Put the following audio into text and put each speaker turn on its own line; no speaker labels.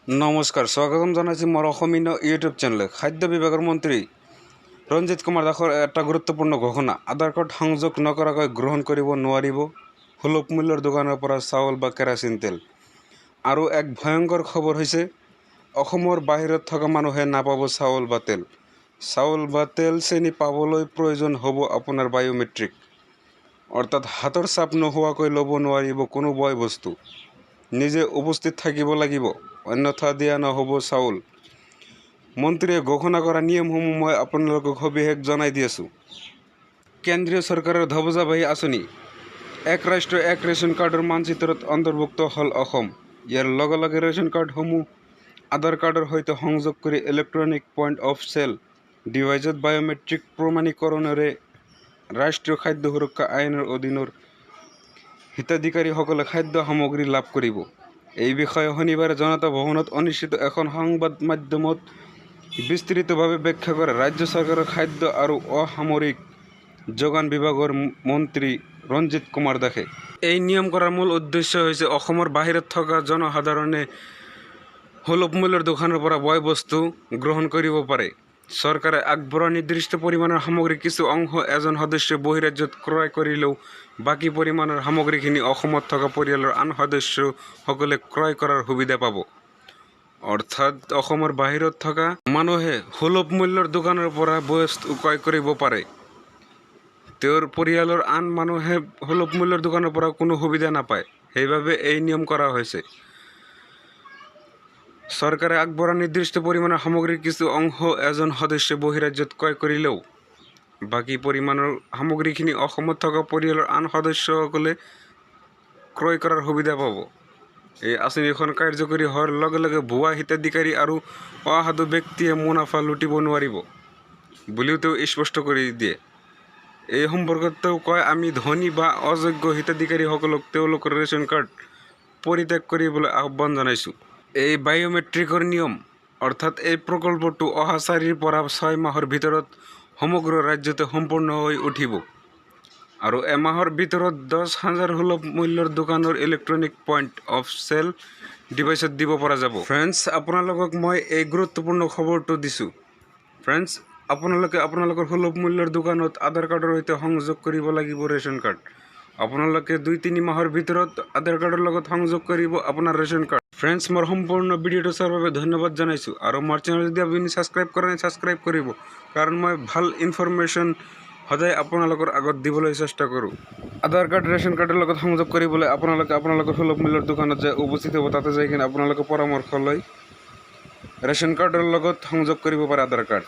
নমস্কাৰ, স্বাগতম জনাইছোঁ মোৰ অসমীয়া ইউটিউব চেনেলে। খাদ্য বিভাগৰ মন্ত্ৰী ৰঞ্জিত কুমাৰ দাসৰ এটা গুৰুত্বপূৰ্ণ ঘোষণা। আধাৰ কাৰ্ড সংযোগ নকৰাকৈ গ্ৰহণ কৰিব নোৱাৰিব সুলভ মূল্যৰ দোকানৰ পৰা চাউল বা কেৰাচিন তেল। আৰু এক ভয়ংকৰ খবৰ হৈছে, অসমৰ বাহিৰত থকা মানুহে নাপাব চাউল বা তেল। চাউল বা তেল, চেনি পাবলৈ প্ৰয়োজন হ'ব আপোনাৰ বায়'মেট্ৰিক, অৰ্থাৎ হাতৰ চাপ নোহোৱাকৈ ল'ব নোৱাৰিব কোনো বয় বস্তু। নিজে উপস্থিত থাকিব লাগিব, অন্যথা দিয়া নহ'ব চাউল। মন্ত্ৰীয়ে ঘোষণা কৰা নিয়মসমূহ মই আপোনালোকক সবিশেষ জনাই দি আছোঁ। কেন্দ্ৰীয় চৰকাৰৰ ধ্বজাবাহী আঁচনি এক ৰাষ্ট্ৰ এক ৰেচন কাৰ্ডৰ মানচিত্ৰত অন্তৰ্ভুক্ত হ'ল অসম। ইয়াৰ লগে লগে ৰেচন কাৰ্ডসমূহ আধাৰ কাৰ্ডৰ সৈতে সংযোগ কৰি ইলেক্ট্ৰনিক পইণ্ট অফ চেল ডিভাইচত বায়'মেট্ৰিক প্ৰমাণীকৰণেৰে ৰাষ্ট্ৰীয় খাদ্য সুৰক্ষা আইনৰ অধীনৰ হিতাধিকাৰীসকলে খাদ্য সামগ্ৰী লাভ কৰিব। এই বিষয়ে শনিবাৰে জনতা ভৱনত অনুষ্ঠিত এখন সংবাদ মাধ্যমত বিস্তৃতভাৱে ব্যাখ্যা কৰে ৰাজ্য চৰকাৰৰ খাদ্য আৰু অসামৰিক যোগান বিভাগৰ মন্ত্ৰী ৰঞ্জিত কুমাৰ দাসে। এই নিয়ম কৰাৰ মূল উদ্দেশ্য হৈছে অসমৰ বাহিৰত থকা জনসাধাৰণে সুলভ মূল্যৰ দোকানৰ পৰা বয় বস্তু গ্ৰহণ কৰিব পাৰে। চৰকাৰে আগবঢ়োৱা নিৰ্দিষ্ট পৰিমাণৰ সামগ্ৰীৰ কিছু অংশ এজন সদস্যই বহিৰাজ্যত ক্ৰয় কৰিলেও বাকী পৰিমাণৰ সামগ্ৰীখিনি অসমত থকা পৰিয়ালৰ আন সদস্যসকলে ক্ৰয় কৰাৰ সুবিধা পাব। অৰ্থাৎ অসমৰ বাহিৰত থকা মানুহে সুলভ মূল্যৰ দোকানৰ পৰা বস্তু ক্ৰয় কৰিব পাৰে। তেওঁৰ পৰিয়ালৰ আন মানুহে সুলভ মূল্যৰ দোকানৰ পৰা কোনো সুবিধা নাপায়। সেইবাবে এই নিয়ম কৰা হৈছে। চৰকাৰে আগবঢ়োৱা নিৰ্দিষ্ট পৰিমাণৰ সামগ্ৰীৰ কিছু অংশ এজন সদস্যই বহিৰাজ্যত ক্ৰয় কৰিলেও বাকী পৰিমাণৰ সামগ্ৰীখিনি অসমত থকা পৰিয়ালৰ আন সদস্যসকলে ক্ৰয় কৰাৰ সুবিধা পাব। এই আঁচনিখন কাৰ্যকৰী হোৱাৰ লগে লগে ভুৱা হিতাধিকাৰী আৰু অসাধু ব্যক্তিয়ে মুনাফা লুটিব নোৱাৰিব বুলিও তেওঁ স্পষ্ট কৰি দিয়ে। এই সম্পৰ্কত তেওঁ কয়, আমি ধনী বা অযোগ্য হিতাধিকাৰীসকলক তেওঁলোকৰ ৰেচন কাৰ্ড পৰিত্যাগ কৰিবলৈ আহ্বান জনাইছোঁ। এই বায়'মেট্ৰিকৰ নিয়ম, অৰ্থাৎ এই প্ৰকল্পটো অহা 4ৰ পৰা 6 মাহৰ ভিতৰত সমগ্ৰ ৰাজ্যতে সম্পূৰ্ণ হৈ উঠিব আৰু এমাহৰ ভিতৰত 10,000 সুলভ মূল্যৰ দোকানৰ ইলেক্ট্ৰনিক পইণ্ট অফ চেল ডিভাইচত দিব পৰা যাব। ফ্ৰেণ্ডছ, আপোনালোকক মই এই গুৰুত্বপূৰ্ণ খবৰটো দিছোঁ। ফ্ৰেণ্ডছ, আপোনালোকে আপোনালোকৰ সুলভ মূল্যৰ দোকানত আধাৰ কাৰ্ডৰ সৈতে সংযোগ কৰিব লাগিব ৰেচন কাৰ্ড। আপোনালোকে 2-3 মাহৰ ভিতৰত আধাৰ কাৰ্ডৰ লগত সংযোগ কৰিব আপোনাৰ ৰেচন কাৰ্ড। ফ্ৰেণ্ডছ, মোৰ সম্পূৰ্ণ ভিডিঅ'টো চোৱাৰ বাবে ধন্যবাদ জনাইছোঁ আৰু মোৰ চেনেল যদি আপুনি ছাবস্ক্ৰাইব কৰা নাই, ছাবস্ক্ৰাইব কৰিব, কাৰণ মই ভাল ইনফৰমেশ্যন সদায় আপোনালোকৰ আগত দিবলৈ চেষ্টা কৰোঁ। আধাৰ কাৰ্ড ৰেচন কাৰ্ডৰ লগত সংযোগ কৰিবলৈ আপোনালোকে আপোনালোকৰ সুলভ মূল্যৰ দোকানত যাই উপস্থিত হ'ব। তাতে যাই কিনে আপোনালোকে পৰামৰ্শ লৈ ৰেচন কাৰ্ডৰ লগত সংযোগ কৰিব পাৰে আধাৰ কাৰ্ড।